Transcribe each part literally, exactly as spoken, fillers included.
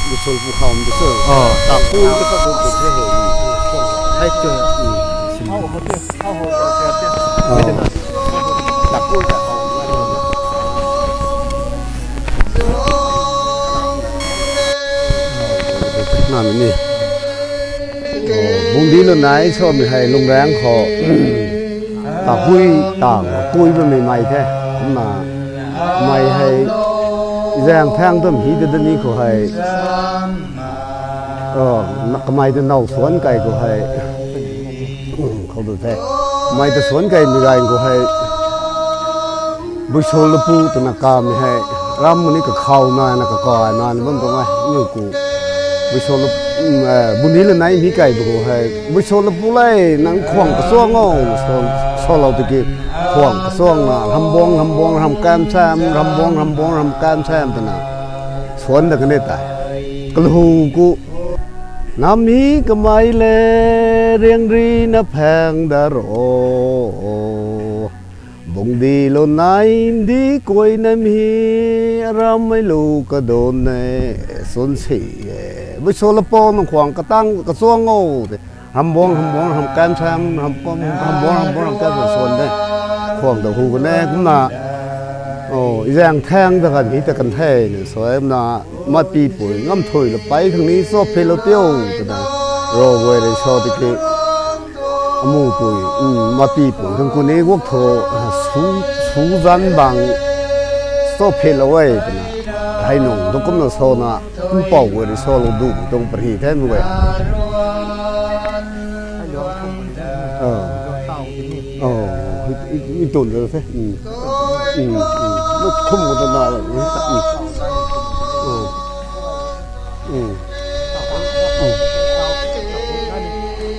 Bui Solapu khou tu sw. Oh. Taku ta ka bu ke the he. Hai tu. Hmm. Oh. Taku ta khou. Na ni. Oh, Bungdi Lunai samei hei Lungrang khou. Tahui tang kui bammei mei the. Kumna mei hei zaeng thang tam hi de dani khou hei. Oh, na kamei ta now suan kai khou hei. Khou du the. Mei ta suan kai mei gai khou hei. Bui Solapu twna kamei hei. Ram mani kakhou na, na kakai na, na bam tuang e. Ngu ku. Bui Sola-, mm, eh, Bungdi Lunai mi kai bu khou hei. Bui Solapu le, nang khwang kachuang o, so, solou tiki. Khwang kachuang na, Rambuang, Rambuang, Ramkam Sam, Rambuang, Rambuang, Ramkam Sam twna. Suan da kane tei. Kalhu ku. Nami kamei le, riang ri na phang da ro. Bungdi Lunai di koi na mi, aram mei lu kadon ne, sun si e. Bui Solapu nang khwang katang kachuang o. Rambuang, Rambuang, Ramkam Sam, Rambuang, Rambuang, Rambuang, Ramkam Sam suan de. Khwang da hu kane, kumna. Oh, zaeng thang ta kan hi ta kan the, ne, suai na, Mapipui, Ngamthui la pai khang ni, so phe lo tio, twna. Ro guay rui so tiki. Amupui, mm, Mapipui, khang ku ni guak tho, ah, su, su zan bang, so phe lo e, twna. Hai nung, tu kumna so na. Mpouh guay rui solou du tuang pari the mei guay. Ah. Oh, i, i, i tun de the. Mm. Mm, mm. Lu khum ko ta na la, mm, ta, mm. Oh. Mm. Mm.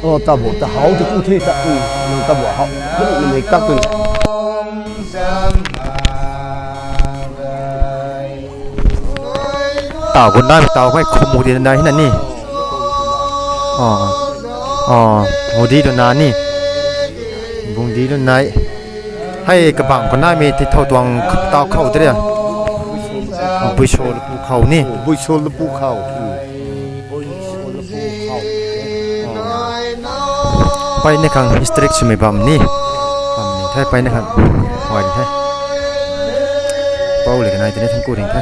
Oh, ta bo, ta hau, ta ku the, ta, mm. Nang ta bo hau. Khum ni mei tak tu. Tau gun nai, tau kai khum di na hina ni. Oh. Oh, Bungdi Lunai ni. Bungdi Lunai. Hei kabang gun nai mi ti thou tuang tau khou de ria. Bui Solapu khou ni. Bui Solapu khou. Pai ni khang history swmei bam ni. Bam ni the pai ni khang. Huay ni the. Pau le kanai tini thang ku ring the.